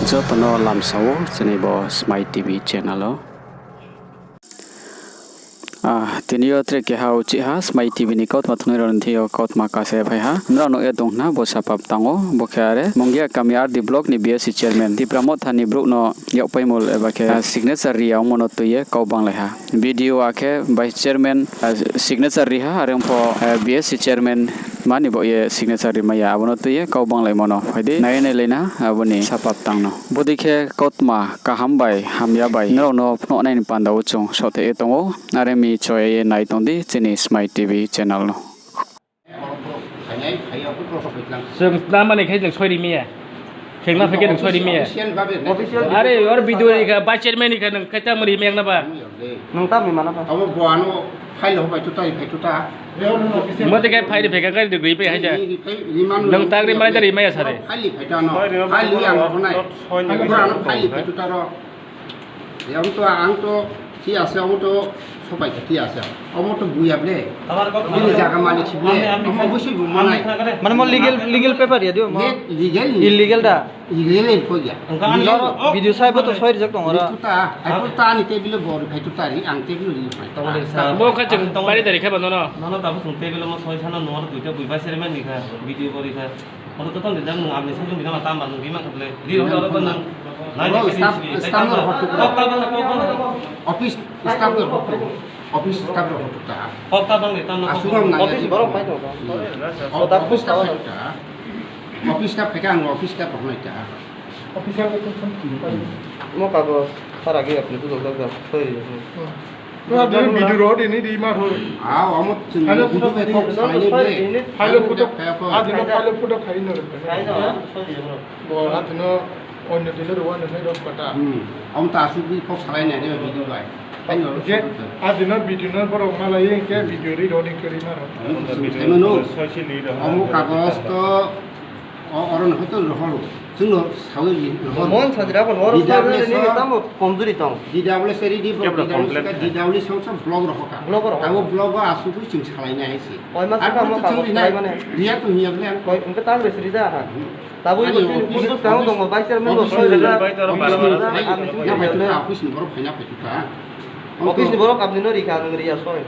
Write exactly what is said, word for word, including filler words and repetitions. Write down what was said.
Joto no lamsa ou chini bo Smai T V channel o. Ah, tini yo tre keha uchih ha Smai T V ni kautma thungnai rao ni thing yo kautma kasa ye phai ha. Nrao nuh ye tong khna bo sapap tang ou, bo khe are Mungia Kami R D block ni B S C chairman Tipra Motha ni brouh no yakpaimul eba khe, ah, signature ri ya ongmo no tui ye kau banglai ha. B D O akhe vice chairman, ah, signature ri ha, are ong pho, ah, B S C chairman mani baoh ye signature ri mai ya, abo no tui ye kau banglaimo no. Phai di, nai ye nailai na abo ni sapap tang no. Bodei khe kautma kaham bai hamya bai nrao no phnuh nai ni panda wo chung saohthaih ye tong ou, are mi choya ye nai tong di chini Smai T V channel no. Chung tma mani khe nung soi ri mi ya. Khengna phai khe nung soi ri mi ya. Are, or B D O ri kha, vice chairman ri kha, nung khe tma ri mi ya na ba. Nung tma ni mana pha. Abo bo ano file ho bai tuta, ri phai tuta. Mo te khe file ri phai kha, kari degree phai hai ja. Nung tang ri mai da ri mai ya sa de. File ri phai ta no. File ri ang nai. Bo ano file ri phai tuta ro. Ang to, ang to, ti ase, ang to, sopai khe ti ase. Omo to buya ble. Bini jaga malik si ble. Omo bosoi bu manai. Mane mo legal, legal paper ya dio mo. Legal ni. Illegal da. Illegal ni ko ya. Video sai bo to soi rijak tong ora. Tuta, ai tuta ni table bo ri phai tuta ri, ang table ri phai. Mo kha chung bari dari khe ba nono. Nono tabu chung table mo soi sana nono duita bui bai sere mani kha, video bo ri kha. Oro to tong de jang nung amni song jang bina ma tam ba nung bima kha ble. Ri ro ro ko nang. Nai ro staff, staff ro hotu. Kok ta bang, kok bang. Office staff ro hotu. Office staff ro hotu ta. Kok ta bang ni tam na. Asu bang na. Office borok pai to. Office staff ta. Office staff phai kha ang office staff rok nai ta. Office staff ko. Mo kago sara ge apni tu dok dok soi. Abo video ro di ni di ma ro. Ah, omo chwng video bai kok salai ni ble. File photo, adi no file photo khai no. Bo adi no onyo dino ro, onyo dino ro kata. Hmm. Omo ta asuk bi kok salai nai de video bai. Adi no video no borok malai ye ke video ri ro di kari ma ro. Omo chwng khai mano. Omo kagos to O, oro no hoito rohoro. Chwngno sawi ri rohoro. Mon sajra bo noro D W S ni tamo komjuri tong. D W S ready bo, D W S ka D W S song sa block rohoka. Block rohoka. Abo block o asugwi chwng salai nai hai se. Oi ma sa mo ka salai mane. Riya to hiya ble. Koi, ungke tang bes rija ha. Tabui bo office, office tang office, tong, vice chairman bo office soi ni, rija. Office ni, office ni borok phaina phaituka. Office ni borok apni no rikha, nung riya soi.